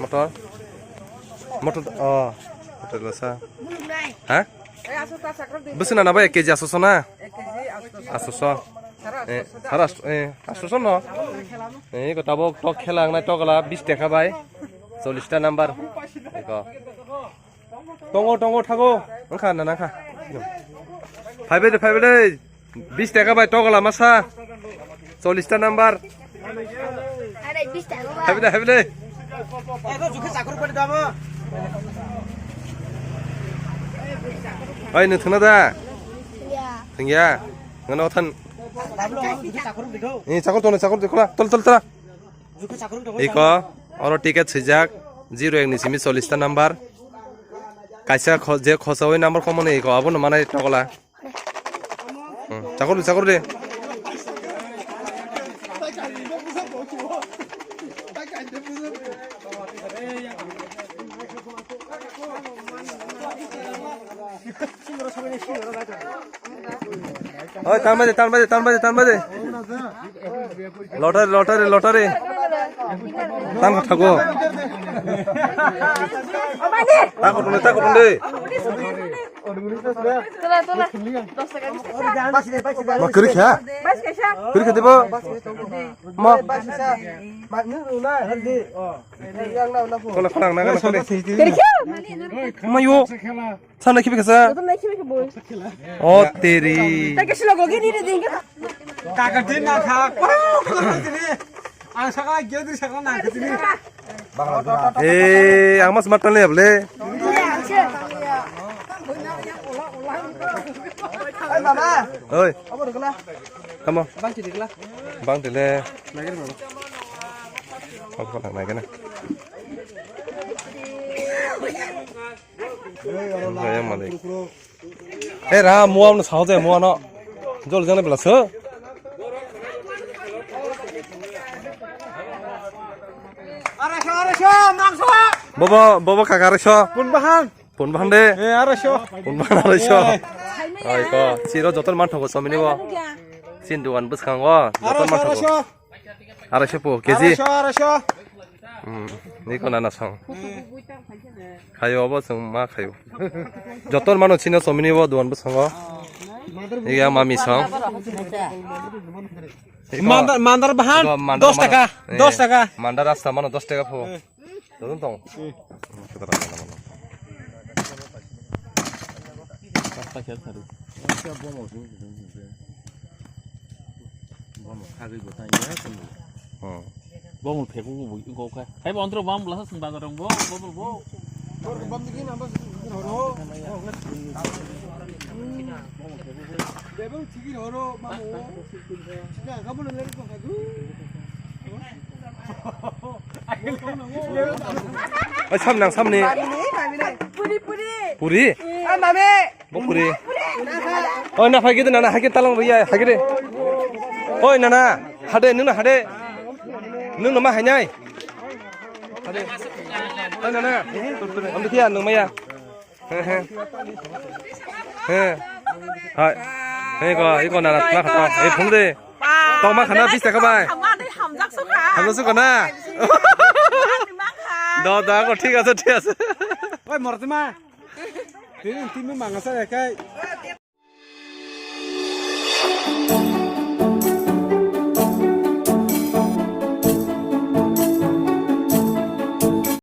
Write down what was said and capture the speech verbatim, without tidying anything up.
Motor? Motor, oh, motor lasa. Ha? Bwswk nana bai, kg asoso na? Asoso. Eh, sara asto-, eh, asoso no? Eh, ko tabok tok khela wngnai tokla bis taka bai. Chollish ta number. Eko. Tongo, tongo, thago. Wngkha, nana wngkha. Phaibai de, phaibai de. Bis taka bai tokla masa. Chollish ta number. Are, bis taka bai. Phaibai de, phaibai de. Oi, nwng thwngna da? Ya. Thwngya? Ngano than. Ni chakor tono, chakor de, khola. Tol, tol, tol. Iko, oro ticket swijak, zero ek ni simi chollish ta number. Kaisa kho-, je khosaui number komo ni iko, abono manai tokla. Hmm, chakor di, chakor di. Oi, tan baje, tan baje, tan baje, tan baje. Lottery, lottery, lottery. Tan kha thago. Tan kha tongde, tan kha tongde. Tola, tola. Dos taka, bis taka. Ma kwrwi kha? Bas kaisa. Kwrwi kha dibo? Ma. Kola, kola, nang, nang, kola. Kwrwi kha? Ma yo. Sa naikhe bikasa? Joto naikhe bikha boi. O teri. Taike silo gogi ni re ding. Kaka din na kha. Ang sakala gyo din sakala na kha din. Eh, ang mas matal ne able. Oi. Tamo. Bang tile. Apa nak naik na? Jaya malik. Eh, ra, mua no sao jaya, mua no. Jol jana bela so. Bobo, bobo kaka arai so. Pun bahan. Pun bahan de. Eh, arai so. Pun bahan arai so. Eh. Oi ko, siro joton man thogo somini bo. Sin dukan bwskango joton man thogo. Arai so. Arai so po, kg. Arai so, arai so. Hmm, ni ko nana song. Khayo bo chwng ma khayo. Jotor mano chino somini bo duan bwskango. Iya mami song. Mandar, mandar bahan dos taka, dos taka. Mandar rasta mano dos taka po. Tong tong. Bomo khagwi bo tang ya. Bomo phegu bo go kha. Hai bo antro bam bla sa sung bazar rong bo, bo bo. Bam digi nang bas horo. Bebang thigi horo mamu. Oi, sam nang, sam ni. Puri, puri. Puri? Ai, mami. Bo puri. Oi, na phai gidi, nana, hai gidi talang riya, hai gidi. Oi, nana, hade, nuna hade. Nuna ma hai nai. Hade. Oi, nana. Amdi kia, nung maya. He, he. He. Hai. He, ko, iko nana, tma khata. He, phung de. Toma khana bis taka bai. Hamjak sukha. Hamjak sukha na? Hamjak sukha. Da, da, ko, thik ase, thik ase. Oi, mortima. Tini, tini manga sa ya kai.